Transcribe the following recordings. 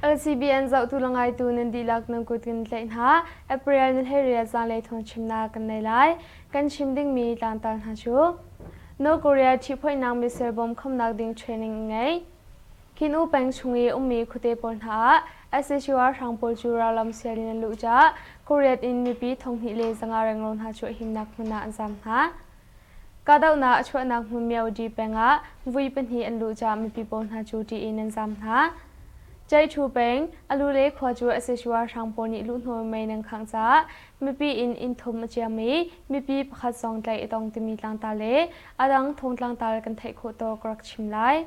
LCBN zohtu le ngaitu nan dihlak nan kut kan tlaih hna. April ni 18 zanlei thawngchimnak kan nei lai. Kan chim dingmi tlangtar hna cu North Korea ṭhihphoihnak missile bom khamnak ding training ngei. Khin-U peng chung i ummi khuate pawl hna ah sac ralhrang pawl cu rallam sial in an luh caah khuariat in mipi 2500 renglo hna cu a himnak hmun ah an zaam hna. Kahdohnak a chuahnak hmun Myaudi peng ah vui pahnih an luh caah mipi pawl hna cu ṭih in an zaam hna. Caiṭhu peng, Alule khua cu sac ralhrang pawl nih luhhnawh mei nan khangh caah mipi inn inn thum a ciam i mipi pakhat zong tlaih a tong timi tlangtar le a dang thong tlangtar kan theih khawh tawk rak chim lai.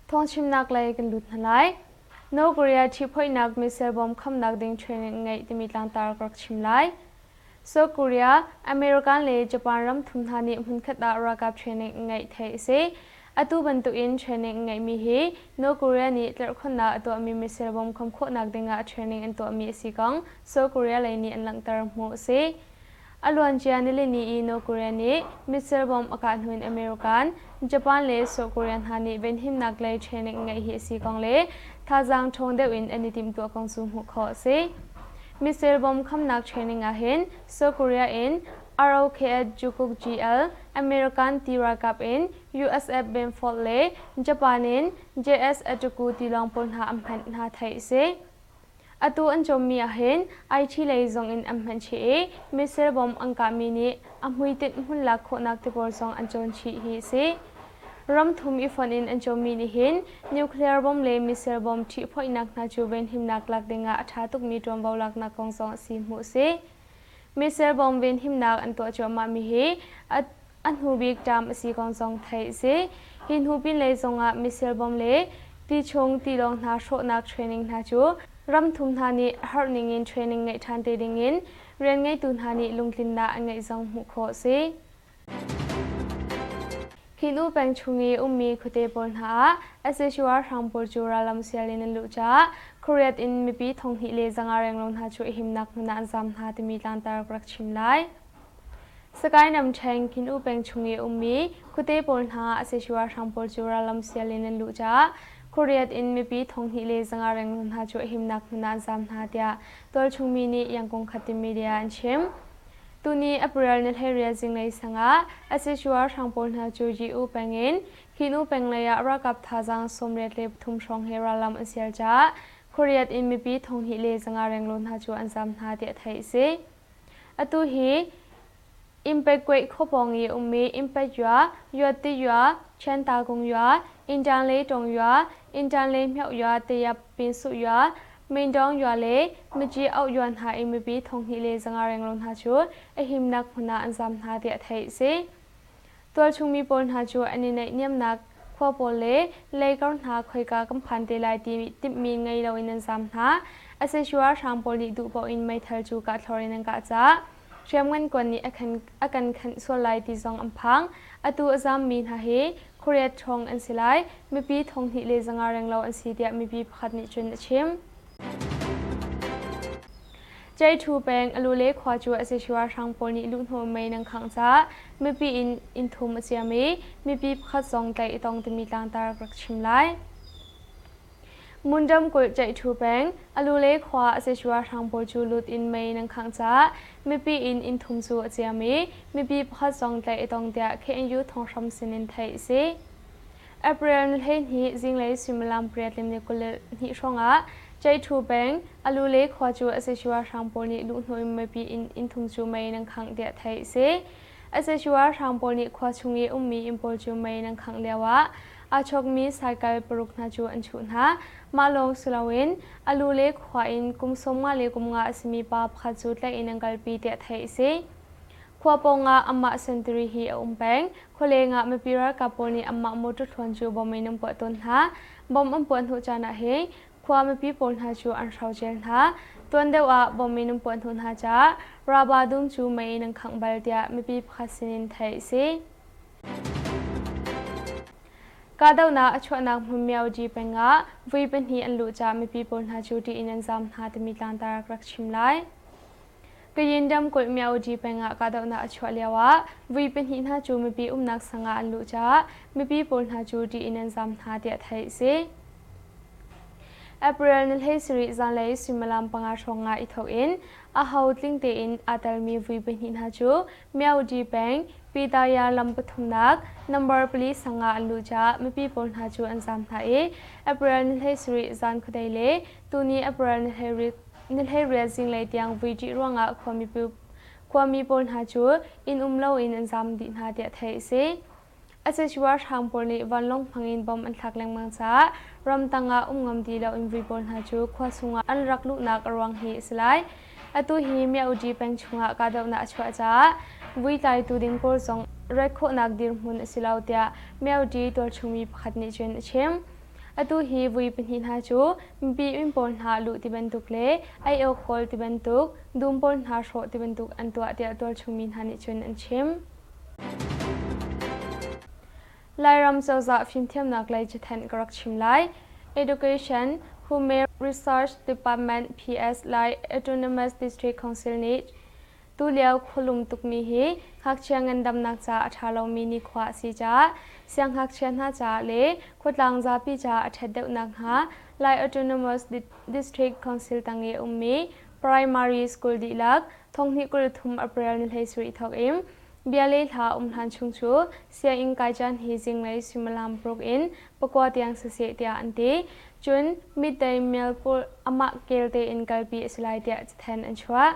Thawngchimnak lei kan lut hna lai. North Korea ṭhihphoihnak missile bomb khamnak ding training ngeih timi tlangtar ka rak chim lai. South Korea, American le Japan ram thum hna nih hmunkhat ah ralkap training ngeih theih a si. Atu bantukin training ngeihmi hi North Korea nih tlerhkhonnak a tuahmi missile bomb kham khawhnak dingah training an tuahmi a si kong South Korea lei nih an langhter hmuh a si. A luancia nilini i North Korea nih missile bomb a kah hnu in American, Japan le South Korea hna nih venhimnak lei training ngeih hi a si kong le thazaang ṭhawng deuh in an i timhtuah kong cu hmuh khawh a si. Missile bomb khamnak training ah hin South Korea in ROKS Jukuk GL, American ti ralkap in USF Benfold le Japan in JS Atuku tilawng pawl hna an hman hna theih a si. Atu an cawmmi ahhin IT lei zongin an hman chih i missile bomb an kahmi nih a hmuitinh hmun lak khawhnak ti pawl zong an cawn chih hi a si. Ram thum i fonh in an cawmmi nih hin nuclear bomb le missile bomb ṭhihphoihnak hna cu venhimnak lak dingah a ṭha tukmi ṭuanvo laknak kong zong a si hmuh a si. Missile bomb venhimnak an tuah cuahmahmi hi a hnu bik ṭam a si kong zong theih a si. Hi hnu pinlei zongah missile bomb le ti chung tilawng hna hrawhnak training hna cu ram thum hna nih harh ningin training ngeih ṭhan te dingin rian ngeitu hna nih lungtlinnak an ngeih zong hmuh khawh a si. Khin-U peng chung i ummi khuate pawl hna ah sac ralhrang pawl cu rallam sial in an luh caah khuariat in mipi 2500 renglo hna cu a himnak hmun ah an zaam hna timi tlangtar ka rak chim lai. Sakae namṭheng Khin-U peng chung i ummi khuate pawl hna ah sac ralhrang pawl cu rallam sial in an luh caah khuariat in mipi 2500 renglo hna cu a himnak hmun ah an zaam hna tiah tualchung mi nih Yangkung Khatin media an chim. Tuni April ni 18 zinglei sang ah sac ralhrang pawl hna cu Yi-U peng in Khin-U peng lei ah ralkap thazaang 83 hrawng he rallam an sial caah khuariat in mipi 2500 renglo hna cu an zaam hna tiah theih a si. Atu hi Impekkuaih khuapawng i ummi Impet-yua, Yuat-ti-yua, Chian-ta-kung-yua, Inṭan-le-ṭong-yua, Inṭan-le-hmioh-yua, Tayap-pin-suh-yua, Mindawng-yua le Mici-auh-yua hna i mipi 2500 renglo hna cu a himnak hmun ah an zaam hna tiah theih a si. Tualchung mi pawl hna cu an i naihniamnak khua pawl le leikar hna khoika kan phan te lai ti timhmi ngei loin an zaam hna. Sac ralhrang pawl nih duh paoh in meithal cu kahthlor in an kah caah hriamngan kuan nih a kan khenh sual lai ti zong an phang. Atu a zaammi hna hi khuariat ṭhawng an si lai, mipi 2500 renglo an si tiah mipi pakhat nih cun a chim. Ceiṭhu peng Alule khua cu sac ralhrang pawl nih luhhnawh mei nan khangh caah mipi inn inn thum a ciam i mipi pakhat zong tlaih a tong timi tlangtar ka rak chim lai. Mundam kulh Ceiṭhu peng Alule khua sac ralhrang pawl cu lut in mei nan khangh caah mipi inn inn thum cu a ciam i mipi pakhat zong tlaih a tong tiah KNU thonghram sinin theih a si. April ni 12 zinglei suimilam pariat le ni 22 hrawngah Ceiṭhu peng Alule khua cu sac ralhrang pawl nih luhhnawh in mipi inn inn thum cu mei in an khangh tiah theih a si. Sac ralhrang pawl nih khua chung i ummi inn pawl cu mei in an khangh lioah aa chawkmi cycle paruk hna cu an chuh hna. Mah lawng si loin Alule khua in kum 50 le kum nga a simi pa pakhat cu tlaih in an kalpi tiah theih a si. Khua pawngah amah sentari hi a um peng. Khualeng ah mipi ralkap pawl nih amah motor thluan cu bom in an puah tawn hna. Bom an puah hnu caan ah hin khua mipi pawl hna cu an hrocel hna. Tuan deuh ah bom in an puah hnu hna caah Raba dum cu mei in an khangh bal tiah mipi pakhat sinin theih a si. Kahdohnak a chuahnak hmun Myaoji peng ah vui pahnih an luh caah mipi pawl hna cu ṭih in an zaam hna timi tlangtar ka rak chim lai. Kayin ramkulh Myaoji peng ah kahdohnak a chuah lioah vui pahnih hna cu mipi umnak sang ah an luh caah mipi pawl hna cu ṭih in an zaam hna tiah theih a si. April ni 17 zanlei suimilam panga hrawng ah i thawk in a ho tling tein aa telmi vui pahnih hna cu Myaudi peng Pitaya lam pathumnak number pali sang ah an luh caah mipi pawl hna cu an zaam hna i April ni 17 zan khuadei le tuni April ni 18 zinglei tiang vui ṭih ruangah khuami pawl hna cu inn um loin an zaam dih hna tiah theih a si. Asesua hrang pawl nih vanlawng hmangin bom an thlak lengmang caah ramtang ah um ngam ti loin vui pawl hna cu khua chungah an rak luhnak a ruang hi a si lai. Atu hi Myaudi peng chungah kahdohnak a chuah caah vui tlaitu ding pawl zong rat khawhnak dirhmun a si lo tiah Myaudi tualchungmi pakhat nih cun a chim. Atu hi vui pahnih hna cu mipi inn pawl hna luh ti bantuk le ei awk kawl ti bantuk, dum pawl hna hrawh ti bantuk an tuah tiah tualchungmi hna nih cun an chim. Lairam cozah fimthiamnak lei cathanh ka rak chim lai. Education, Human Research Department PS Lai Autonomous District Council nih tulio khualum tukmi hi ngakchia ngandamnak ca a ṭha lomi nikhua a si caah siangngakchia hna caah le khuatlang zapi caah a ṭhat deuh nakhnga Lai Autonomous District Council tang i a ummi Primary School dihlak thonghnih 23 April ni 17 thawk in bia le hla um hlan chung cu sianginn kai caan hi zinglei suimilam paruk in pakua tiang siseh tiah an ti. Cun midday meal pawl amah kel tein kalpi a si lai tiah cathen an chuah.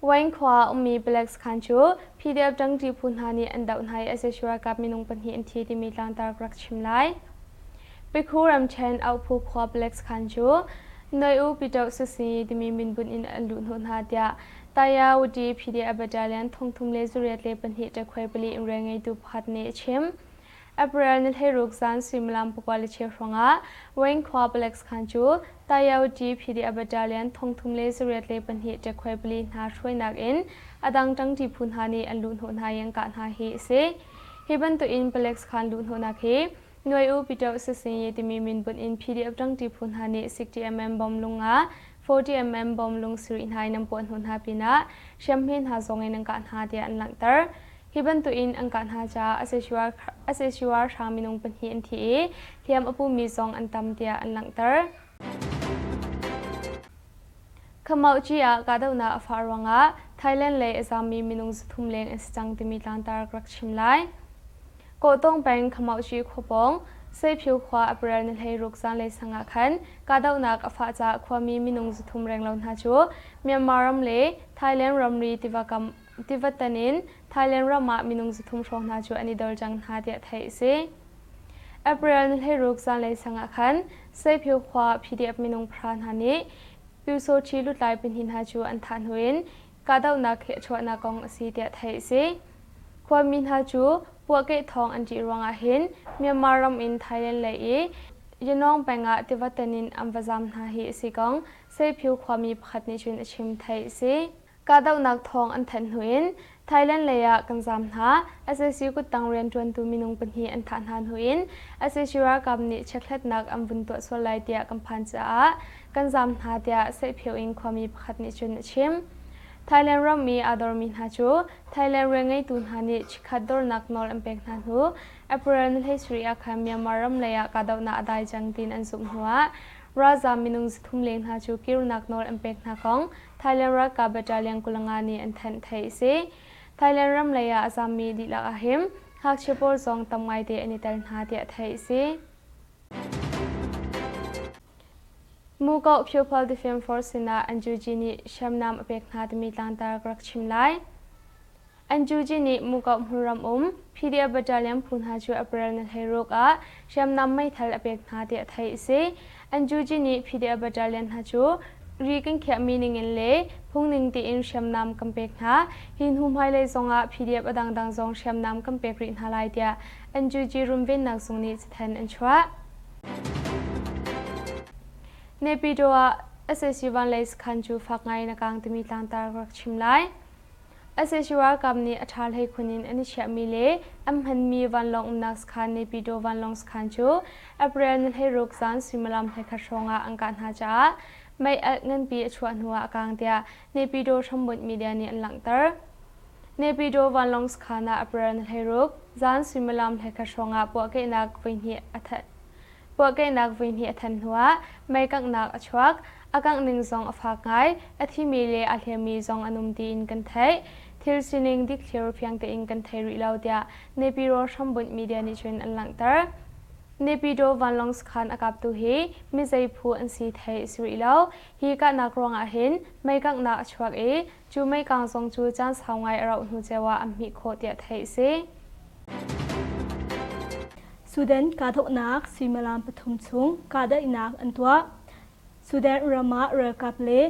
Wayne khua ummi Black Khan cu PDF ṭangṭi phu hna nih an doh hna i sac ralkap minung pahnih an thi timi tlangtar ka rak chim lai. Pikhu ramṭhen Auhphu khua Black Khan cu Noi U Pitoh Sisi timi minbunh in an luh hnawh hna tiah Tayawati PDF Battalion thongthum le zuriat le pahnih ṭekhuai pali in rian ngeitu pakhat nih a chim. April ni 16 zan suimilam pakua le cheu hrawngah Wayne khua palek sakhan cu Tayawati PDF Battalion thongthum le zariat le pahnih ṭekhuai pali hna hruainak in a dang ṭangṭi phu hna nih an luhhnawh hna i an kah hna hi a si. Hi bantukin palek sakhan luhhnawhnak hi Nuai U Pitoh Sisinyi timi minbunh in PDF ṭangṭi phu hna nih 60mm bomb lung ah 40mm bomb lung sarih hna in an puahhnawh hna pinah hriamhme hna zong in an kah hna tiah an langhter. Hi bantukin an kah hna caah sac ralhrang minung pahnih an thi i hliam a pumi zong an tam tiah an langhter. Khamauhci ah kahdohnak a fah ruangah Thailand lei a zaammi minung 300 leng an si cang timi tlangtar ka rak chim lai. Kawhtawng peng Khamauhci khua pawng Seiphiu khua April ni 16 zanlei sang ah khan kahdohnak a fah caah khuami minung 300 renglo hna cu Myanmar ram le Thailand ramri tiva kam tiva tan in Thailand ram ah minung 300 hrawng hna cu an i dor cang hna tiah theih a si. April ni 16 zanlei sang ah khan Seiphiu khua PDF minung pahra hna nih Pyusawṭhi lutlai pahnih hna cu an thah hnu in kahdohnak hi a chuahnak kong a si tiah theih a si. Khuami hna cu puahkeh thawng an ṭih ruangah hin Myanmar ram in Thailand lei i Yangon peng ah tiva tan in an va zaam hna hi a si kong Seiphiu khuami pakhat nih cun a chim theih a si. Kahdohnak thawng an thanh hnu in Thailand lei ah kan zaam hna. Sac kuttang rianṭuantu minung pahnih an thah hna hnu in sac ralkap nih chekhlatnak an vun tuah sual lai tiah kan phan caah kan zaam hna tiah Seihphio in khuami pakhat nih cun a chim. Thailand ram i aa dormi hna cu Thailand rianngeitu hna nih chikkhat dornak nawl an pek hna hnu April ni 17 ah khan Myanmar ram lei ah kahdohnak a dai cang tiin an zumh hnuah ralzaam minung 300 leng hna cu kirnak nawl an pek hna kong Thailand ralkap battalion 25 nih an thanh theih a si. Thailand ram lei ah a zammi dihlak ah hin ngakchia pawl zong tam ngaite an i tel hna tiah theih a si. Mukoh Pupil Defense Force sinah NUG nih hriamnam a pek hna timi tlangtar ka rak chim lai. NUG nih Mukoh hmunram um PDF battalion phu hna cu April ni 16 ah hriamnam meithal a pek hna tiah theih a si. NUG nih PDF battalion hna cu ri kan khiahmi ningin le phungning tiin hriamnam kan pek hna. Hi hnu hmailei zongah PDF a dangdang zong hriamnam kan pek rih hna lai tiah NUG runvennak zung nih cathanh an chuah. Naypyidaw ah sac vanlei sakhan cu fak ngai in a kang timi tlangtar ka rak chim lai. Sac ralkap nih a ṭha hlei khun in an i chiahmi le an hmanmi vanlawng umnak sakhan Naypyidaw vanlawng sakhan cu April ni 16 zan suimilam 11 hrawngah an kah hna caah mei alh nganpi a chuah hnuah a kang tiah Naypyidaw hrambunh media nih an langhter. Naypyidaw vanlawng sakhan ah April ni 16 zan suimilam 11 hrawngah puahkehnak voihnih a thanh. Puahkehnak voihnih a than hnuah mei kanghnak a chuak. A kangh ning zong a fak ngai. A thimi le aa hliammi zong an um tiin kan theih. Thil sining dikthliar fiang tein kan thei rih lo tiah Naypyidaw hrambunh media nih cun an langhter. Naypyidaw vanlawng sakhan a kaptu hi mizei phu an si theih a si rih lo. Hi kahnak ruangah hin mei kanghnak a chuak i cu meikang zong cu caan sau ngai a rauh hnu ceu ah an hmih khawh tiah theih a si. Sudan kahdohnak suimilam pathum chung kahdaihnak an tuah. Sudan ram ah ralkap le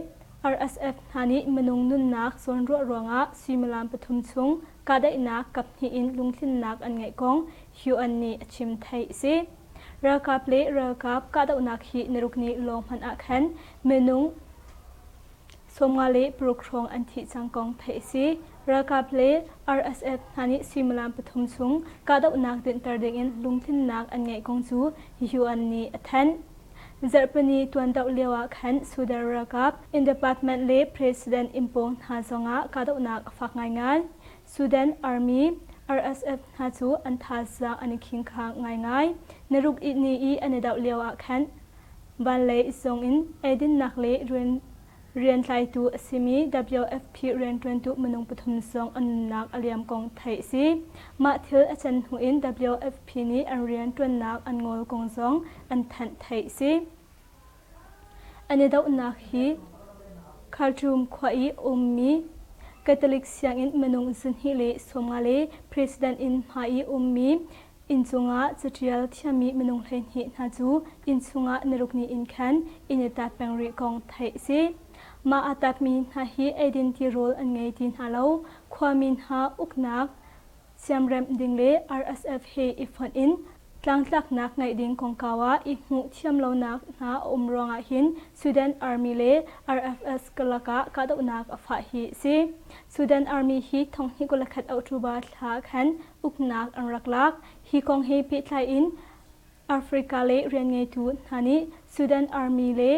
RSF hna nih minung nunnak zawnruah ruangah suimilam pathum chung kahdaihnak kaphnih in lungtlinnak an ngeih kong UN nih a chim theih a si. Ralkap le ralkap kahdohnak hi naruk ni lawng hmanh ah khan minung 56 hrawng an thih cang kong theih a si. Ralkap le RSF hna nih suimilam pathum chung kahdohnak dinhter dingin lungtlinnak an ngeih kong cu UN nih a thanh. Zarhpini tuandoh lio ah khan Sudan ralkap in department le president inn pawng hna zongah kahdohnak a fak ngaingai. Sudan Army RSF hna cu an thazaang an i khingkhang ngaingai. Naruk ni i an i doh lio ah khan vanlei zong in eidinnak le rian riantlaitu a simi WFP rianṭuantu minung pathum zong an nunnak a liam kong theih a si. Mah thil a can hnu in WFP nih an rianṭuannak an ngol kong zong an thanh theih a si. An i dohnak hi Khartoum khua i ummi Catholic sianginn minung 250 le President inn hmai i ummi Inn cungah caṭial thiammi minung 12 hna cu inn chungah naruk ni in khan inn i tat peng rih kong theih a si. Mah aa tatmi hna hi eidin tirawl an ngei ti hna lo. Khuami hna uknak siamremh ding le RSF he i fonh in tlangtlaknak ngeih ding kongkau ah i hmuh thiam lonak hna a um ruangah hin Sudan Army le RFS karlak ah kahdohnak a fah hi a si. Sudan Army hi thonghnih 21 October thla khan uknak an rak lak. Hi kong he pehtlai in Africa le rianngeitu hna nih Sudan Army le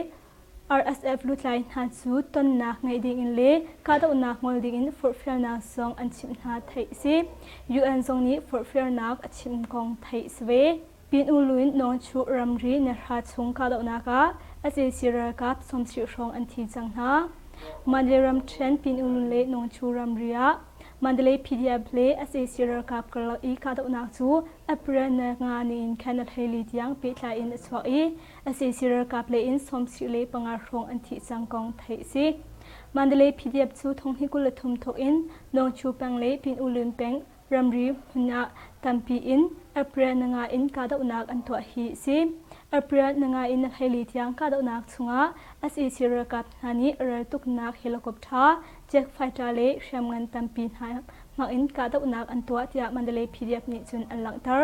RSF lutlai hna cu tonnak ngeih dingin le kahdohnak ngol dingin forhfialnak zong an chimh hna theih a si. UN zong nih forhfialnak a chim kong theih a si ve. Pin U Lwin Nawngchuh ramri Nehra chung kahdohnak ah sac ralkap 70 hrawng an thi cang hna. Mandalay ramṭhen Pin U Lwin le Nawngchuh ramri ah Mandalay PDF le sac ralkap karlak i kahdohnak cu April ni nga ni in khan a hleili tiang pehtlai in a chuak i sac ralkap lei in 75 hrawng an thih cang kong theih a si. Mandalay PDF cu thonghnih 23 thawk in Nawngchu peng le Pin U Lwin peng ramri hmun ah tampi in April ni nga in kahdohnak an tuah hi a si. April ni nga in hleili tiang kahdohnak chungah sac ralkap hna nih raltuknak helicopter, jet fighter le hriamngan tampi hna hmang in kahdohnak an tuah tiah Mandalay PDF nih cun an langhter.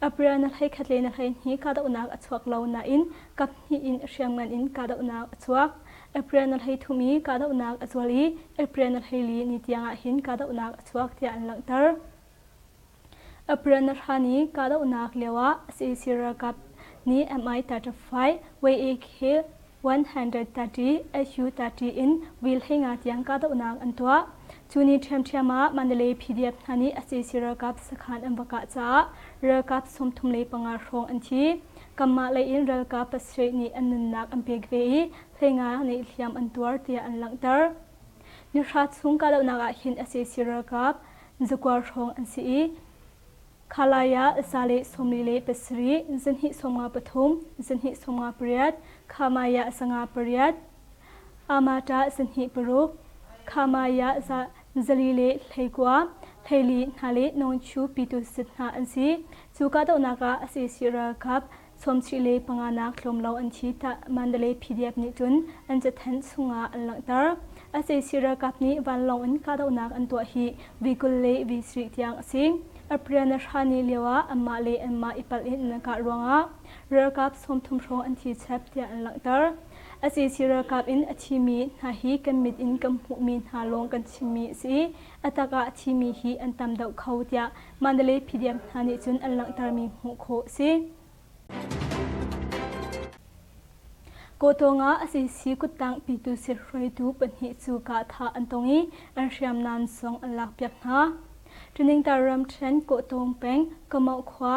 April ni 11 le ni 12 kahdohnak a chuak lo nain kaphnih in hriamngan in kahdohnak a chuak. April ni 13 i kahdohnak a zual i April ni 14 ni tiangah hin kahdohnak a chuak tiah an langhter. April ni hra ni kahdohnak lioah sac ralkap nih Mi-35 YAK 130 SU-30 in wheel hleinga tiang kahdohnak an tuah. Cu ni ṭhiamṭhiam ah Mandalay PDF hna nih sac ralkap sakhan an va kah caah ralkap 35 hrawng an thi. Kanmah lei in ralkap pasarih nih an nunnak an pek ve i hleinga nih hliam an tuar tiah an langhter. Nihra chung kahdohnak ah hin sac ralkap zakua hrawng an si i Khalaya zale 47, zahnih 53, zahnih 58, Khamaya zanga pariat, Amata zahnih paruk, Khamaya zali le hleikua, hleili hna le Nawngchu pitu sit hna an si. Cu kahdohnak ah sac ralkap sawmsarih le panganak tlawm lo an thi tiah Mandalay PDF nih cun an cathanh chungah an langhter. Sac ralkap nih vanlawng in kahdohnak an tuah hi vi 20 le vi sarih tiang a si. April ni hra ni lio ah anmah le anmah i palh in an kah ruangah ralkap 30 hrawng an thi chep tiah an langhter. Sac ralkap in a thimi hna hi kan mit in kan hmuhmi hna lawng kan chimmi a si i a tak ah a thimi hi an tam deuh kho tiah Mandalay PDF hna nih cun an langhtermi hmuh khawh a si. Kawtawng ah sac kuttang pitu sit hruaitu pahnih cu kahthah an tong i an hriamnam zong an lakpiak hna. Ṭiningtar ramṭhen Kawtawng peng Kamauk khua.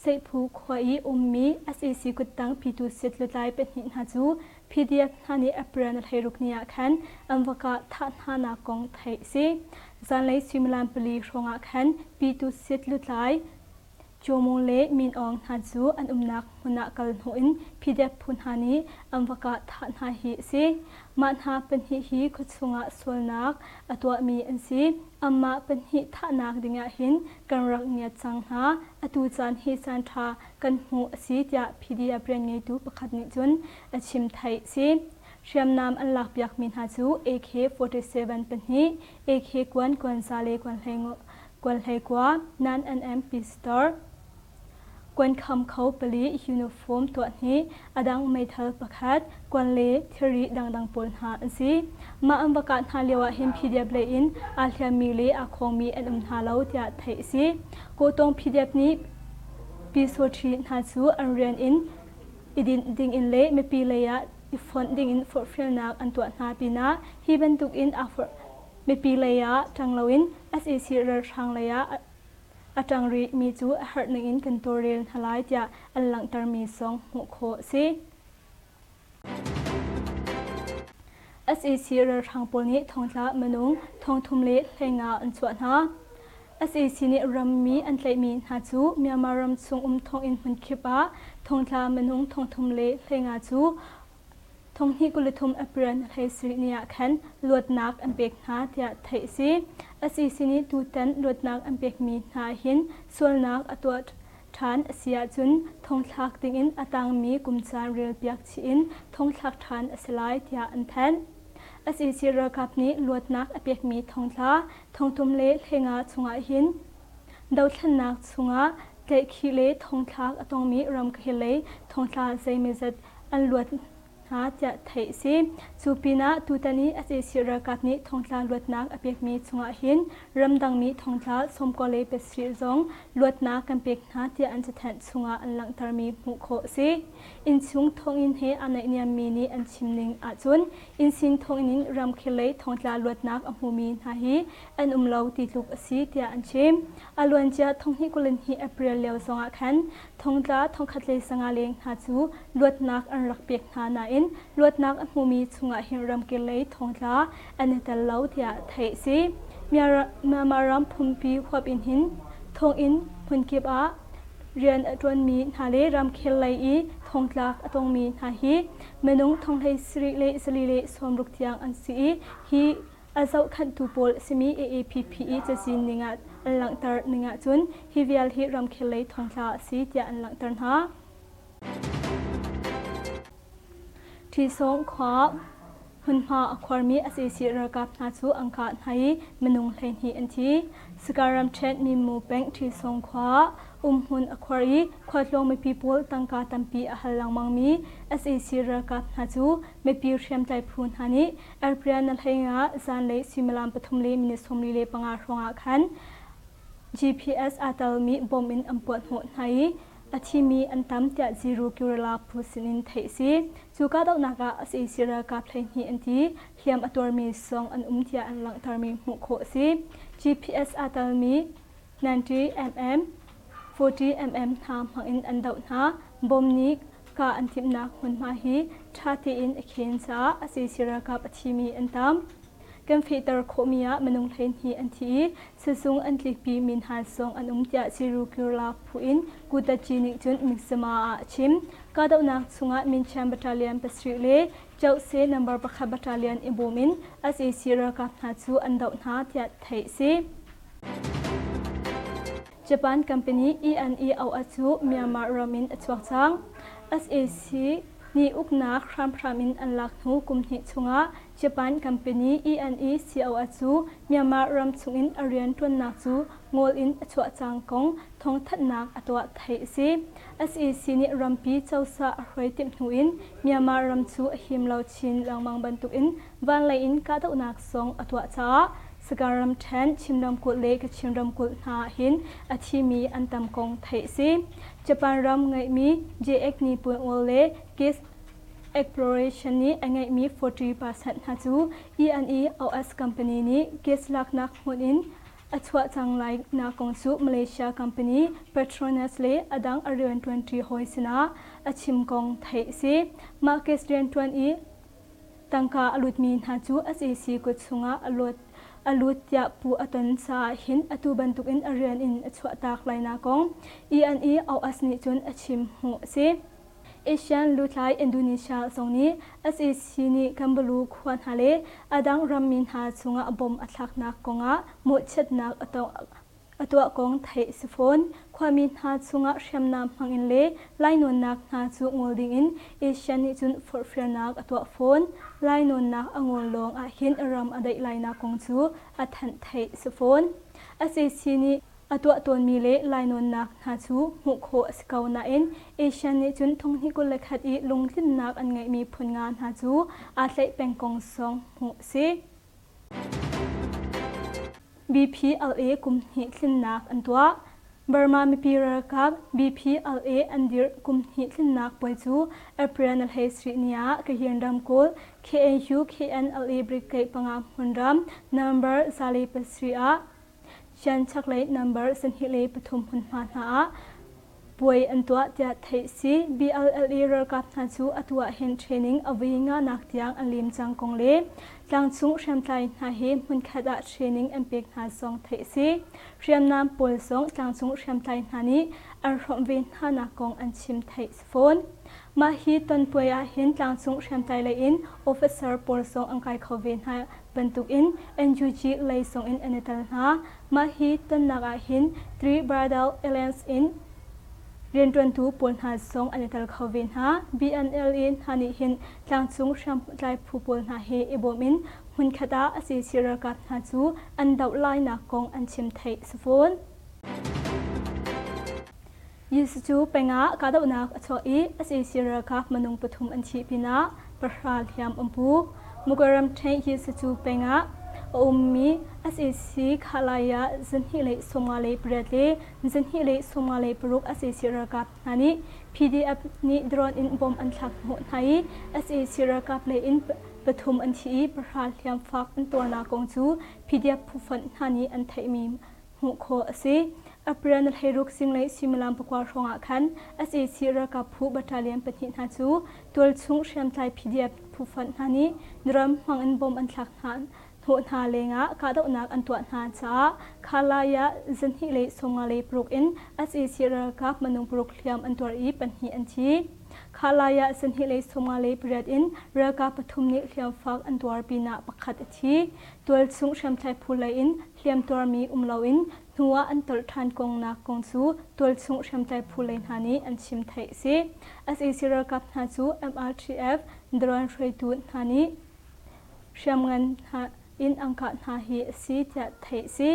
Seiphu khua i ummi sac kuttang Pyithu Sit lutlai pahnih hna cu PDF hna nih April ni 16 ni ah khan an va kah thah hnanak kong theih a si. Zanlei suimilam pali hrawng ah khan Pyithu Sit lutlai Kyaw le Min Aung hna cu an umnak hmun ah kal hnawh in PDF phu hna nih an va kah thah hna hi a si. Mah hna pahnih hi khuachung ah sualnak a tuahmi an si. Anmah pahnih thahnak dingah hin kan rak ngiat cang hna. Atu caan hi caan ṭha kan hmuh a si tiah PDF rian ngeitu pakhat nih cun a chim theih a si. Hriamnam an lakpiakmi hna cu AK-47 pahnih, AK kuan kuanza le kuan hlei kua, nan NM pistol, kuankham kho pali uniform tuah hnih, a dang meithal pakhat, kuan le thilri dangdang pawl hna an si. Mah an va kah hna lio ah hin PDF lei in aa hliammi le aa khawngmi an um hna lo tiah theih a si. Kawtawng PDF nih Pyisawṭhi hna cu an rian in i dinh dingin le mipi lei ah i fonh dingin forhfialnak an tuah hna pinah hi bantukin aa forh mipi lei ah ṭang loin sac ralhrang lei ah a ṭang rihmi cu a herh ningin kan tawlrel hna lai tiah an langhtermi zong hmuh khawh a si. Sac ralhrang pawl nih thongtla minung 35 an chuah hna. Sac nih rammi an tlaihmi hna cu Myanmar ram chung um thonginn hmunkip ah thongtla minung 35 cu 2023 April 17 ni ah khan luatnak an pek hna tiah theih a si. Sac nih tutan luatnak an pekmi hna hin sualnak a tuah ṭhan a si ahcun thongthlak dingin a tangmi kum caan relpiak chih in thongthlak ṭhan a si lai tiah an thanh. Sac ralkap nih luatnak a pekmi thongtla 35 chungah hin dothlennak chungah tlaihkhih le thongthlak a tongmi ramkhel lei thongtla zeimawzat an luat hna tiah theih a si. Cu pinah tutan i sac ralkap nih thongtla luatnak a pekmi chungah hin ramdangmi thongtla 97 zong luatnak kan pek hna tiah an cathanh chungah an langhtermi hmuh khawh a si. Innchung thonginn he aa naihniammi nih an chim ning ahcun innsin thonginn in ramkhel lei thongtla luatnak a hmumi hna hi an um lo ti tluk a si tiah an chim. A luancia 2022 April lio zongah khan thongtla 1015 leng hna cu luatnak an rak pek hna nain luatnak a hmumi chungah hin ramkil lei thongtla an i tel lo tiah theih a si. Myanmar ram pumpi huap in hin thonginn hmunkip ah rian a ṭuanmi hna le ramkhel lei i thongtlak a tongmi hna hi minung thonghlei sarih le 460 tiang an si i hi a zohkhenhtu pawl a simi AAPP i cazin ningah an langhter ningah cun hi vial hi ramkhel lei thongtla a si tiah an langhter hna. Ṭhisawng khua hmunhma a khuarmi sac ralkap hna cu an kah hna i minung 12 an thi. Sakae ramṭhen Minmu peng Ṭhisawng khua umhmun a khuar i khualtlawng mipi pawl tangka tampi a hal lengmangmi sac ralkap hna cu mipi hriamtlai phu hna nih April na hleinga zanlei suimilam pathum le minute 45 hrawngah khan GPS aa telmi bom in an puahhnawh hna i a thimi an tam tiah Ziru Guerrilla phu sinin theih a si. Cu kahdohnak ah sac ralkap 12 an thi, hliam a tuarmi zong an um tiah an langhtermi hmuh khawh a si. GPS aa telmi 90mm, 40mm hna hmangin an doh hna. Bom nih kah an timhnak hmunhma hi ṭha tein a khen caah sac ralkap a thimi an tam. Kan fehter khawhmi ah minung 12 an thi i sizung an tlikpi mi hna zong an um tiah Siru Kirla phu in Kutachi nih cun Mizzima ah a chim. Kahdohnak chungah Minchian Battalion pasarih le Chohse number pakhat battalion i bawm in sac ralkap hna cu an doh hna tiah theih a si. Japan company ENEOA cu Myanmar ram in a chuak cang. Sac nih uknak hramhram in an lak hnu kum hnih chungah Japan company ENECOA cu Myanmar ram chungin a rianṭuannak cu ngol in a chuah cang kong thawngthanhnak a tuah theih a si. Sac nih rampi cozah a hruai timh hnu in Myanmar ram cu a him lo chin lengmang bantukin vanlei in kahdohnak zong a tuah caah Sagaing ramṭhen, Chin ramkulh le Kachin ramkulh hna ah hin a thimi an tam kong theih a si. Japan ram ngeihmi JX Nippon Oil le Gas Exploration nih a ngeihmi 40% hna cu E&E OS company nih gas laknak hmun in. A chuah cang lai nak kong cu Malaysia company Petronas le a dang a rianṭuanṭi hawi sinah a chim kong theih a si. Mah case rianṭuan i tangka a lutmi hna cu sac kut chungah a lut a lut tiah puh a ton caah hin atu bantukin a rian in a chuahtak lainak kong ENE-OS nih cun a chim hmuh a si. Asian lutlai Indonesia zong nih sac nih Kambalu khua hna le a dang rammi hna cungah bom a thlaknak kongah mawhchiatnak a tuah kong theih a si fawn. Khuami hna cungah hriamnam hmangin le lainawnnak hna cu ngol dingin Asian nih cun forhfialnak a tuah fawn. Lainawnnak a ngol lawng ahhin ram a daih lainak kong cu a thanh theih a si fawn. Sac nih A tuah tawnmi le lainawnnak hna cu hmuh khawh a si ko nain Asian nih cun thonghnih 21 i lungtlinnak an ngeihmi phun nga hna cu aa tlaih peng kong zong hmuh a si. BPLA kum hnih tlinnak an tuah. Burma mipi ralkap BPLA an dirh kum hnih tlinnak puai cu April ni 17 ni ah Kayin ramkulh KNU KNLA Brigade panga hmunram November 107 ah Shan chaklei number 23 hmunhma hna ah puai an tuah tiah theih si. BLLE ralkap hna cu atu ah hin training a vui nganak tiang an lim cang kong le tlangchung hriamtlai hna he hmunkhat ah training an pek hna zong theih si. Hriamnam pawl zong tlangchung hriamtlai hna nih an hrawmh ve hna nak kong an chim theih si fawn. Mah hi tonpuai ah hin tlangcung hriamtlai lei in officer pawl zong an kai kho ve hna bantukin NUG lei zong in an i tel hna. Mah hi tonnak ah hin Three Brother Alliance in rianṭuantu pawl hna zong an i tel kho ve hna. BNLA hna nih hin tlangcung hriamtlai phu pawl hna he i bawm in hmunkhat ah a CC ralkap hna cu an doh lainak kong an chim theih a si fawn. Jesuh cu peng ah kahdohnak a chuah i sac ralkap minung pathum an thih pinah pahra hliam an pu. Mughal ramṭhen Jesuh cu peng ah a ummi sac Khalaya 258 le 256 sac ralkap hna nih PDF nih drone in bomb an thlak hnawh hna i sac ralkap lei in pathum an thi i pahra hliam fak an tuarnak kong cu PDF phufonh hna nih an theihmi hmuh khawh a si. April ni 16 zinglei suimilam pakua hrawngah khan sac ralkap phu battalion pahnih hna cu tualchung hriamtlai PDF phufonh hna nih ram hmangin bomb an thlak hna hnawh hna lengah kahdohnak an tuah hna caah Khalaya 256 in sac ralkap minung paruk hliam an tuar i pahnih an thi. Khalaya 258 in ralkap pathum nih hliamfak an tuar pinah pakhat a thi. Tualchung hriamtlai phu lei in hliamtuarmi um loin hnu ah an tolh ṭhan kongnak kong cu tualchung hriamtlai phu lei hna nih an chim theih a si. Sac ralkap hna cu MRTF drone hruaitu hna nih hriamngan hna in an kah hna hi a si tiah theih a si.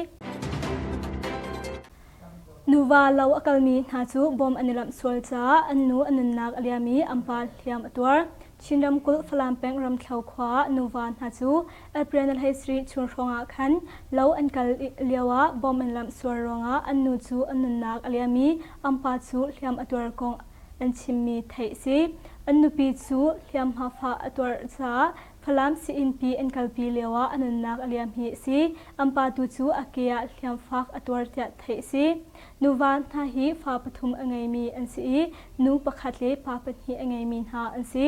Nuva lo a kalmi hna cu bom an i lamh sual caah an nu a nunnak a liam i an pa hliam a tuar. Chin ramkulh Falam peng Ramthlo khua ah nuva hna cu April ni 17 chun hrawngah khan lo an kal lioah bomb an lamh sual ruangah an nu cu a nunnak a liam i an pa cu hliam a tuar kong an chimmi theih a si. An nupi cu hliamhma fah a tuar caah Falam sii-innpi an kalpi lioah a nunnak a liam hi a si. An pa tu cu a ke ah hliam fak a tuar tiah theih a si. Nuva hna hi fa pathum a ngeimi an si i nu pakhat le pa pahnih a ngeimi hna an si.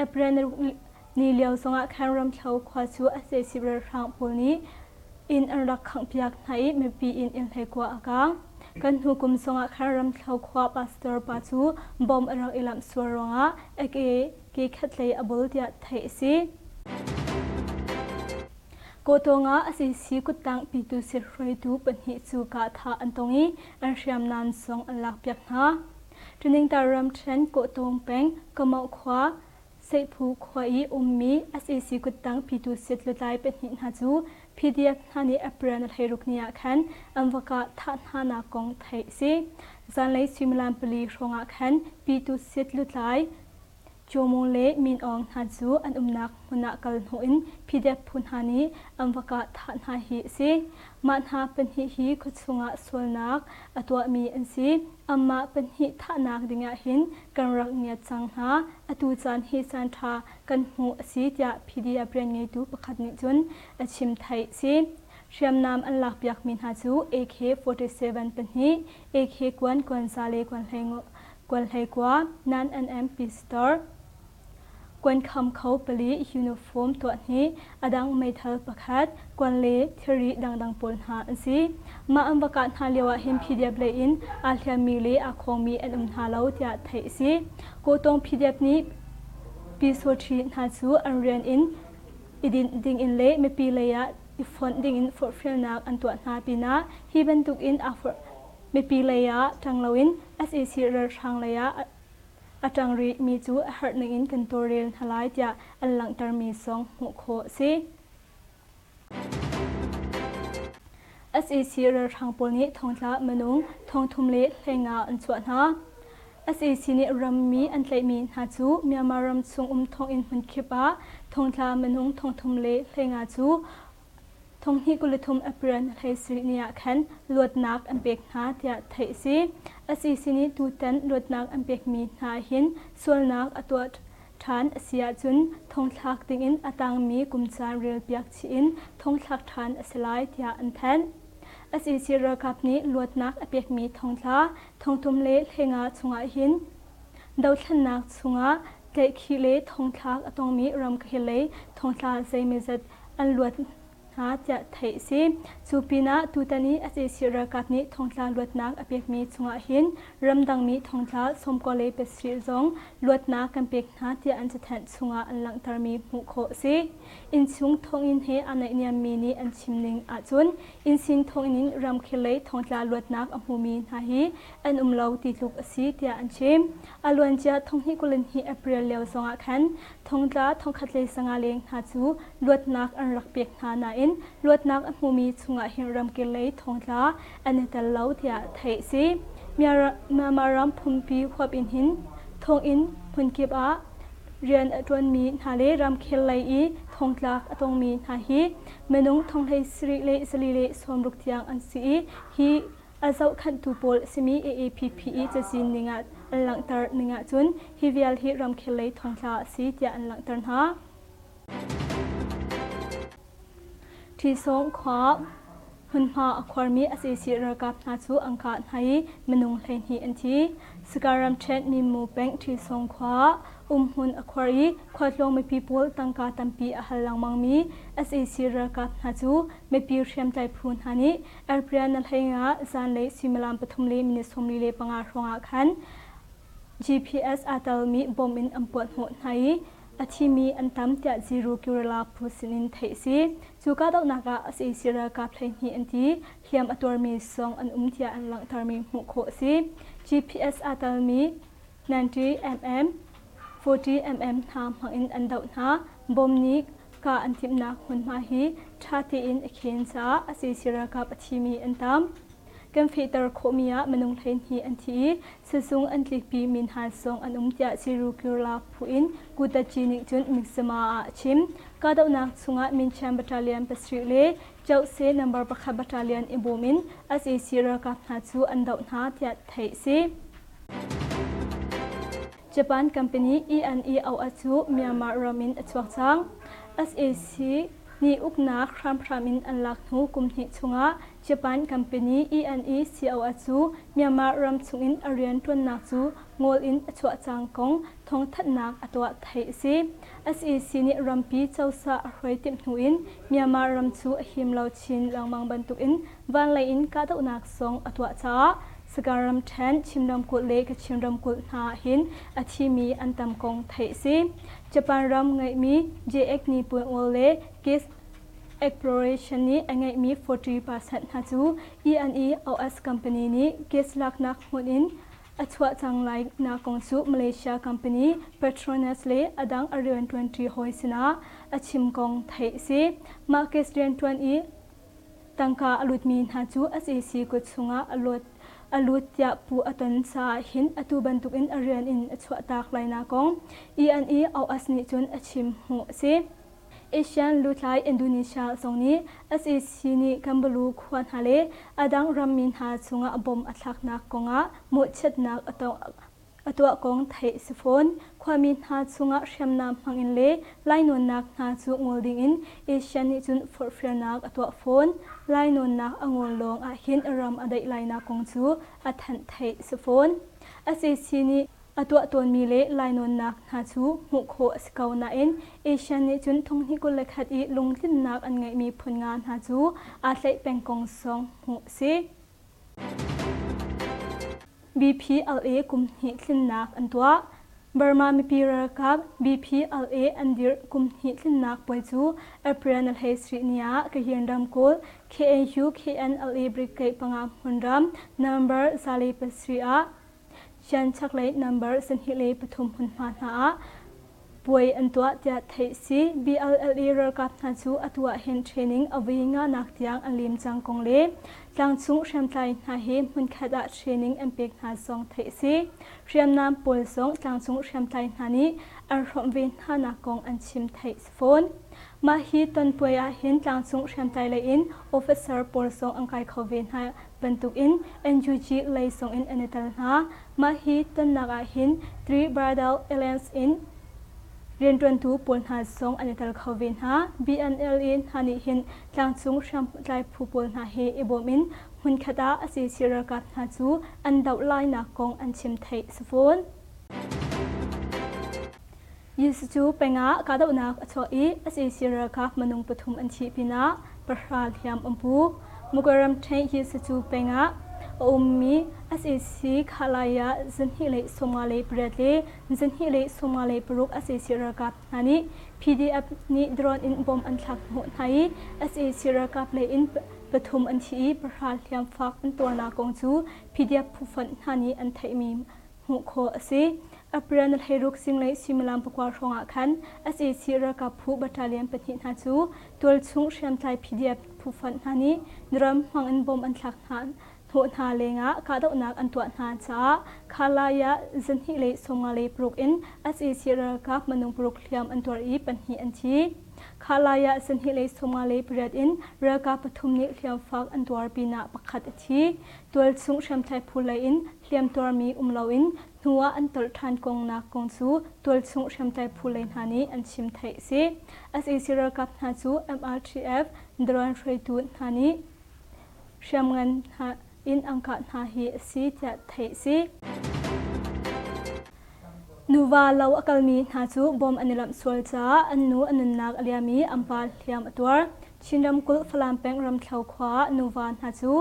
April ni lio zongah khan Ramthlo khua cu a sac ralhrang pawl nih inn an rak khanghpiak hna i mipi inn inn hleikua a kaang. Kan hnu kum zongah khan Ramthlo khua pastor pa cu bomb a rak i lamh sual ruangah a ke ke khatlei a bul tiah theih a si. Kawtawng ah a CC kuttang pitu sir hruaitu pahnih cu kahthah an tong i an hriamnam zong an lakpiak hna. Ṭiningtar ramṭhen Kawhtawng peng Kamauh khua Seihphu khua i ummi sac kuttang pitu sit lutlai pahnih hna cu PDF hna nih April ni 16 ni ah khan an va kah thah hna nak kong theih a si. Zanlei suimilam pali hrawng ah khan pitu sit lutlai Cuamung le Min Aung hna cu an umnak hmun ah kal hnawh in PDF phu hna nih an va kah thah hna hi a si. Mah hna pahnih hi khuachung ah sualnak a tuahmi an si. Anmah pahnih thahnak dingah hin kan rak ngiat cang hna. Atu caan hi caan ṭha kan hmuh a si tiah PDF rian ngeitu pakhat nih cun a chim theih a si. Hriamnam an lakpiakmi hna cu AK-47 pahnih, AK kuan kuanza le kuanhlei kua, 9mm pistol, kuankham kho pali, uniform tuahhnih, a dang meithal pakhat, kuan le thilri dangdang pawl hna an si. Mah an va kah hna lio ah hin PDF lei in aa hliammi le aa khawngmi an um hna lo tiah theih a si. Kawtawng PDF nih Pyisawṭhi hna cu an rian in i dinh dingin le mipi lei ah i fonh dingin forhfialnak an tuah hna pinah hi bantukin aa forh mipi lei ah ṭang loin sac ralhrang lei ah a ṭang rihmi cu a herh ningin kan tawlrel hna lai tiah an langhtermi zong hmuh khawh a si. Sac ralhrang pawl nih thongtla minung thongthum le 15 an chuah hna. Sac nih rammi an tlaihmi hna cu Myanmar ram chung um thonginn hmunkip ah thongtla minung thongthum le 15 cu 2023 April 17 ni ah khan luatnak an pek hna tiah theih a si. Sac nih tutan luatnak an pekmi hna hin sualnak a tuah ṭhan a si ahcun thongthlak dingin a tangmi kum caan relpiak chih in thongthlak ṭhan a si lai tiah an thanh. Sac ralkap nih luatnak a pekmi thongtla thongthum le 15 chungah hin dothlennak chungah tlaihkhih le thongthlak a tongmi ramkhel lei thongtla zeimawzat an luat hna tiah theih a si. Cu pinah tutan i sac ralkap nih thongtla luatnak a pekmi chungah hin ramdangmi thongtla 97 zong luatnak kan pek hna tiah an cathanh chungah an langhtermi hmuh khawh a si. Innchung thonginn he aa naihniammi nih an chim ning ahcun innsin thonginn in ramkhel lei thongtla luatnak a hmumi hna hi an um lo ti tluk a si tiah an chim. A luancia 2022 April lio zongah khan thongtla 1015 leng hna cu luatnak an rak pek hna nain luatnak a hmumi chungah hin ramkil lei thongtla an i tel lo tiah theih a si. Myanmar ram pumpi huap in hin thonginn hmunkip ah rian a ṭuanmi hna le ramkhel lei i thongtlak a tongmi hna hi minung thonghlei sarih le zali le sawmruk tiang an si i hi a zohkhenhtu pawl a simi AAPP i cazin ning ah an langhter ning ahcun hi vial hi ramkhel lei thongtla a si tiah an langhter hna. Ṭhisawng khua hmunhma a khuarmi sac ralkap hna cu an kah hna i minung 12 an thi. Saka ramṭhen Minmu peng Ṭhisawng khua umhmun a khuar i khualtlawng mipi pawl tangka tampi a hal lengmangmi sac ralkap hna cu mipi hriamtlai phu hna nih April na hlei nga zanlei suimilam pathum le minute 45 hrawngah khan GPS aa telmi bom in an puahhnawh hna i a thimi an tam tiah Ziru Kurela phu sinin theih a si. Cu kahdohnak ah sac ralkap 12 an thi, hliam a tuarmi zong an um tiah an langhtermi hmuh khawh a si. GPS aa telmi 90 mm, 40 mm hna hmangin an doh hna. Bom nih kah an timhnak hmunhma hi ṭha tein a khen caah sac ralkap a thimi an tam. Kan fehter khawhmi ah minung 12 an thi i sizung an tlikpi mi hna zong an um tiah Siru Kurla phu in Kutachi nih cun Mizzima ah a chim. Kahdohnak chungah Minchian Battalion pasarih le Chauhse number pakhat battalion i bawm in sac ralkap hna cu an doh hna tiah theih a si. Japan company ENEOS cu Myanmar ram in a chuak cang. Sac nih uknak hramhram in an lak hnu kum hnih chungah Japan company ENECOS cu Myanmar ram chungin a rianṭuannak cu ngol in a chuah cang kong thawngthanhnak a tuah theih a si. Sac nih rampi cozah a hruai timh hnu in Myanmar ram cu a him lo chin lengmang bantukin vanlei in kahdohnak zong a tuah caah Sagar ramṭhen, Chin ramkulh le Kachin ramkulh hna ah hin a thimi an tam kong theih a si. Japan ram ngeihmi JX Nippon Oil le Gas Exploration nih a ngeihmi 40% hna cu ENE-OS company nih gas laknak hmun in a chuah cang lai nak kong cu Malaysia company Petronas le a dang a rianṭuanṭi hawi sinah a chim kong theih a si. Mah gas rianṭuan i tangka a lutmi hna cu sac kut chungah a lut a lut tiah puh a ton caah hin atu bantukin a rian in a chuahtak lainak kong ENE-OS nih cun a chim hmuh a si. Asian lutlai Indonesia zong nih sac nih Kambalu khua hna le a dang rammi hna chungah bom a thlaknak kongah mawhchiatnak a tong. a tuah kong theih a si fawn. Khuami hna chungah hriamnam hmangin le lainawnnak hna cu ngol dingin Asia nih cun forhfialnak a tuah fawn. Lainawnnak a ngol lawng ahhin ram a daih lainak kong cu a thanh theih a si fawn. Sac nih a tuah tawnmi le lainawnnak hna cu hmuh khawh a si ko nain Asia nih cun thonghnih 21 i lungtlinnak an ngeihmi phun nga hna cu aa tlaih peng kong zong hmuh a si. BPLA kum hnih tlinnak an tuah. Burma mipi ralkap BPLA an dirh kum hnih tlinnak puai cu April ni 17 ni ah Kayin ramkulh KNU KNLA Brigade panga hmunram number 107 ah Shan chaklei number 23 hmunhma hna ah puai an tuah tiah theih si. BLLE ralkap hna cu atu ah hin training a vui nganak tiang an lim cang kong le tlangchung hriamtlai hna he hmunkhat ah training an pek hna zong theih si. Hriamnam pawl zong tlangcung hriamtlai hna nih an hrawmh ve hna nak kong an chim theih si fawn. Mah hi tonpuai ah hin tlangcung hriamtlai lei in officer pawl zong an kai kho ve hna bantukin NUG lei zong in an i tel hna. Mah hi tonnak ah hin Three Bridal Alliance in rianṭuantu pawl hna zong an i tel kho ve hna. BNLA hna nih hin tlangcung hriamtlai phu pawl hna he i bawm in hmunkhat ah a CC ralkap hna cu an doh lainak kong an chim theih a si fawn. Jesuh cu peng ah kahdohnak a chuah i sac ralkap minung pathum an thih pinah pahra hliam an pu. Mughal ramṭhen Jesuh cu peng ah a ummi sac Khalaya 258 le 256 sac ralkap hna nih PDF nih drone in bomb an thlak hnawh hna i sac ralkap lei in pathum an thi i pahra hliam fak an tuarnak kong cu PDF phufonh hna nih an theihmi hmuh khawh a si. April ni 16 zinglei suimilam pakua hrawng ah khan sac ralkap phu battalion pahnih hna cu tualchung hriamtlai PDF phufonh hna nih ram hmang in bomb an thlak hna hnawh hna lengah kahdohnak an tuah hna caah Khalaya 256 in sac ralkap minung paruk hliam an tuar i pahnih an thi. Khalaya 258 in ralkap pathum nih hliamfak an tuar pinah pakhat a thi. Tualchung hriamtlai phu lei in hliamtuarmi um loin hnu ah an tolh ṭhan kongnak kong cu tualchung hriamtlai phu lei hna nih an chim theih a si. Sac ralkap hna cu MRTF drone hruaitu hna nih hriamngan hna in an kah hna hi a si tiah theih a si. Nuva lo a kalmi hna cu bom an i lamh sual caah an nu a nunnak a liam i an pa hliam a tuar. Chin ramkulh Falam peng Ramthlo khua ah nuva hna cu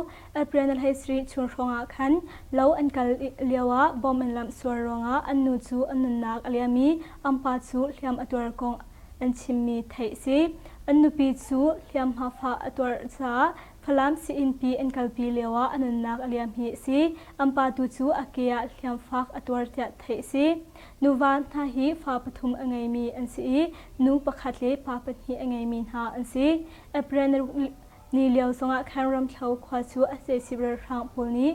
April ni 17 chun hrawng ah khan lo an kal lio ah bom an lamh sual ruangah an nu cu a nunnak a liam i an pa cu hliam a tuar kong an chimmi theih a si. An nupi cu hliamhma fah a tuar caah Falam sii-innpi an kalpi lioah a nunnak a liam hi a si. An pa tu cu a ke ah hliamfak a tuar tiah theih a si. Nuva hna hi fa pathum a ngeimi an si i nu pakhat le pa pahnih a ngeimi hna an si. April ni lio zongah khan Ramthlo khua cu a sehsip ralhrang pawl nih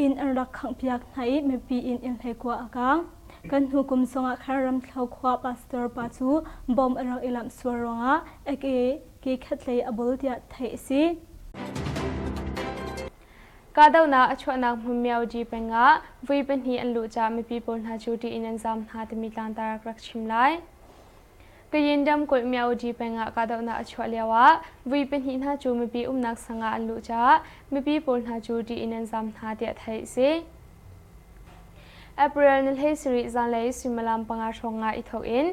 inn an rak khanghpiak hna i mipi inn inn hleikua a kaang. Kan hnu kum zongah khan Ramthlo khua pastor pa cu bomb a rak i lamh sual ruangah a ke ke khatlei a bul tiah theih a si. Kahdohnak a chuahnak hmun Myaoji peng ah vui pahnih an luh caah mipi pawl hna cu ṭih in an zaam hna timi tlangtar rak rak chim lai. Kayin ramkulh Myaoji peng ah kahdohnak a chuah lioah vui pahnih hna cu mipi umnak sang ah an luh caah mipi pawl hna cu ṭih in an zaam hna tiah theih a si. April ni 17 zanlei suimilam panga hrawng ah i thawk in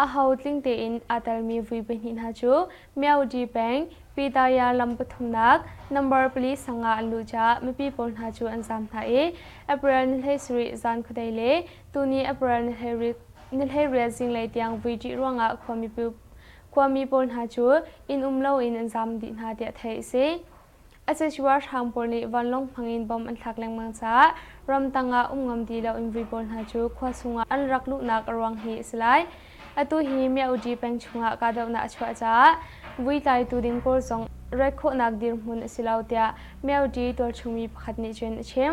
aho tling tein aa telmi vui pahnih hna cu Myaudi peng Pitaya lam pathumnak number pali sang ah an luh caah mipi pawl hna cu an zaam hna i April ni 17 zan khuadei le tuni April ni 18 zinglei tiang vui ṭih ruangah khuami pawl hna cu inn um loin an zaam dih hna tiah theih a si. Asesua hrang pawl nih vanlawng hmangin bom an thlak lengmang caah ramtang ah um ngam ti loin vui pawl hna cu khua chungah an rak luhnak a ruang hi a si lai. Atu hi Myaudi peng chungah kahdohnak a chuah caah vui tlaitu ding pawl zong rat khawhnak dirhmun a si lo tiah Myaudi tualchungmi pakhat nih cun a chim.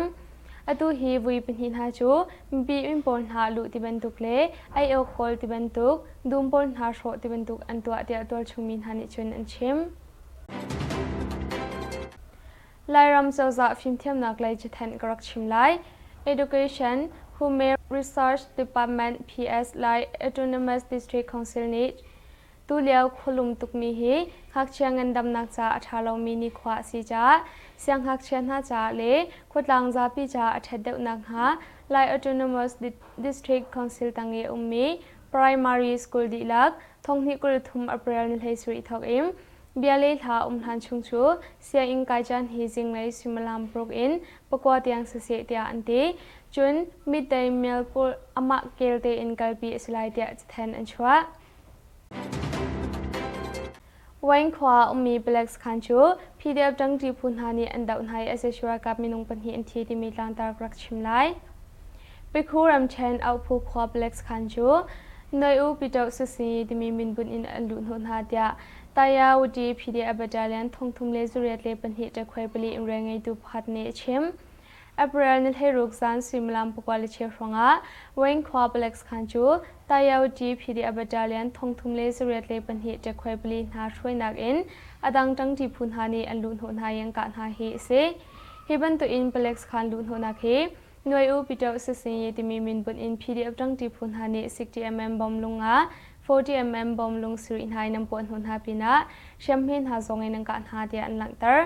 Atu hi vui pahnih hna cu mipi inn pawl hna luh ti bantuk le ei awk kawl ti bantuk, dum pawl hna hrawh ti bantuk an tuah tiah tualchungmi hna nih cun an chim. Lairam cozah fimthiamnak lei cathanh ka rak chim lai. Education, Human Research Department PS Lai Autonomous District Council nih tulio khualum tukmi hi ngakchia ngandamnak ca a ṭha lomi nikhua a si caah siangngakchia hna caah le khuatlang zapi caah a ṭhat deuh nakhnga Lai Autonomous District Council tang i a ummi primary school dihlak thonghnih 23 April ni 17 thawk in bia le hla um hlan chung cu sianginn kai caan hi zinglei suimilam paruk in pakua tiang siseh tiah an ti. Cun midday meal pawl amah kel tein kalpi a si lai tiah cathen an chuah. Wayne khua ummi palek sakhan cu PDF ṭangṭi phu hna nih an doh hna i sac ralkap minung pahnih an thi timi tlangtar ka rak chim lai. Pikhu ramṭhen Auhphu khua palek sakhan cu Noi U Pitoh Sisi timi minbunh in an luh hnawh hna tiah Tayawati PDF Battalion 32 ṭekhuai pali in rian ngeitu pakhat nih a chim. April ni 16 zan suimilam 9:15 hrawngah Wayne khua palek sakhan cu Tayawati PDF Battalion 32 ṭekhuai pali hna hruainak in a dang ṭangṭi phu hna nih an luh hnawh hna i an kah hna hi a si. Hi bantukin palek sakhan luh hnawhnak hi Nuai U Pitoh Sisinyi timi minbunh in PDF ṭangṭi phu hna nih 60mm bom lung ah 40mm bom lung sarih hna in an puah hnawh hna pinah hriamhme hna zong in an kah hna tiah an langhter.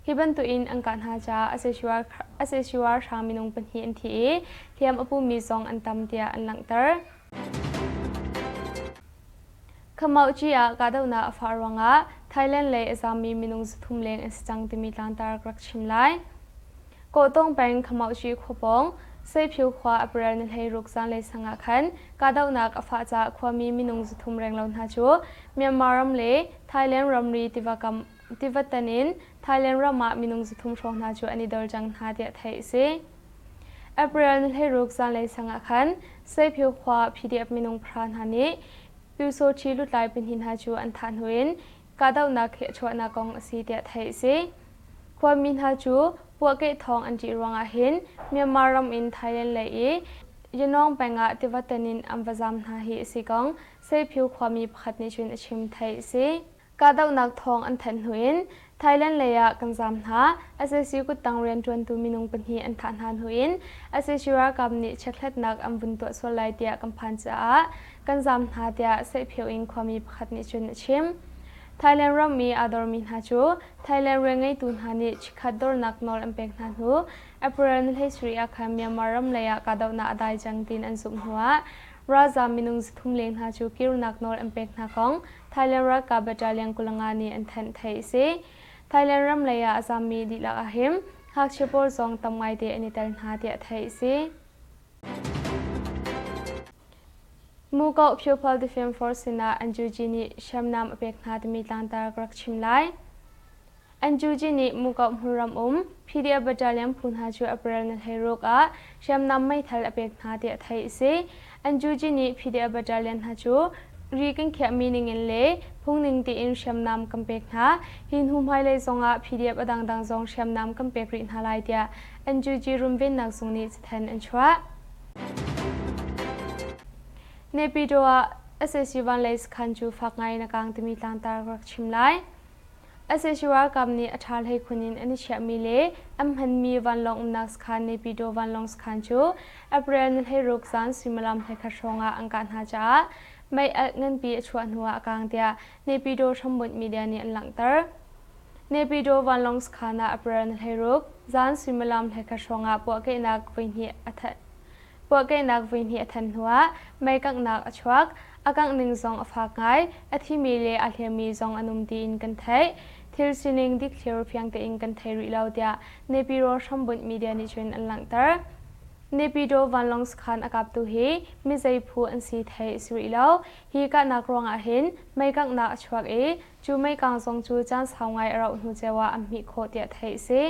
Hi bantukin an kah hna caah sac ralhrang minung pahnih an thi i hliam a pumi zong an tam tiah an langhter. Khamauhci ah kahdohnak a fah ruangah Thailand lei a zaammi minung 300 leng an si cang timi tlangtar ka rak chim lai. Kawhtawng peng Khamauhci khua pawng Seiphiu khua April ni 16 zanlei sang ah khan kahdohnak a fah caah khuami minung 300 renglo hna cu Myanmar ram le Thailand ramri tiva kam tiva tan in Thailand ram ah minung 300 hrawng hna cu an i dor cang hna tiah theih a si. April ni 16 zanlei sang ah khan Seiphiu khua PDF minung pahra hna nih Pyusawṭhi lutlai pahnih hna cu an thah hnu in kahdohnak hi a chuahnak kong a si tiah theih a si. Khuami hna cu puahkeh thawng an ṭih ruangah hin Myanmar ram in Thailand lei i Yangon peng ah tiva tan in an va zaam hna hi a si kong Seiphiu khuami pakhat nih cun a chim theih a si. Kahdohnak thawng an thanh hnu in Thailand lei ah kan zaam hna. Sac kuttang rianṭuantu minung pahnih an thah hna hnu in sac ralkap nih chekhlatnak an vun tuah sual lai tiah kan phan caah kan zaam hna tiah Seihphio in khuami pakhat nih cun a chim. Thailand ram i aa dormi hna cu Thailand rianngeitu hna nih chikkhat dornak nawl an pek hna hnu April ni 17 ah khan Myanmar ram lei ah kahdohnak a dai cang tiin an zumh hnuah ralzaam minung 300 leng hna cu kirnak nawl an pek hna kong Thailand ralkap battalion 25 nih an thanh theih a si. Thailand ram lei ah a zammi dihlak ah hin ngakchia pawl zong tam ngaite an i tel hna tiah theih a si. Mukoh Pupil Defense Force sinah NUG nih hriamnam a pek hna timi tlangtar ka rak chim lai. NUG nih Mukoh hmunram um PDF battalion phu hna cu April ni 16 ah hriamnam meithal a pek hna tiah theih a si. NUG nih PDF battalion hna cu ri kan khiahmi ningin le phungning tiin hriamnam kan pek hna. Hi hnu hmailei zongah PDF a dangdang zong hriamnam kan pek rih hna lai tiah NUG runvennak zung nih cathanh an chuah. Naypyidaw ah sac vanlei sakhan cu fak ngai in a kang timi tlangtar ka rak chim lai. Sac ralkap nih a ṭha hlei khun in an i chiahmi le an hmanmi vanlawng umnak sakhan Naypyidaw vanlawng sakhan cu April ni 16 zan suimilam 11 hrawng ah an kah hna caah mei alh nganpi a chuah hnuah a kang tiah Naypyidaw hrambunh media nih an langhter. Naypyidaw vanlawng sakhan ah April ni 16 zan suimilam 11 hrawng ah puahkehnak voihnih a Puahkehnak voihnih a than hnuah mei kanghnak a chuak. A kangh ning zong a fak ngai. A thimi le a hliammi zong an um tiin kan theih. Thil sining dikthliar fiang tein kan thei rih lo tiah Naypyidaw hrambunh media nih cun an langhter. Naypyidaw vanlawng sakhan a kaptu hi mizei phu an si theih a si rih lo. Hi kahnak ruangah hin mei kanghnak a chuak i cu meikang zong cu caan sau ngai a rauh hnu ceu ah an hmih khawh tiah theih a si.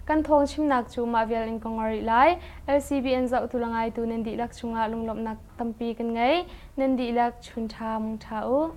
Kan thawng chimnak cu mah vial in ka ngor rih lai. LCBN zohtu le ngaitu nan dihlak cungah lunglawmhnak tampi kan ngei. Nan dihlak chun ṭha mung ṭha u.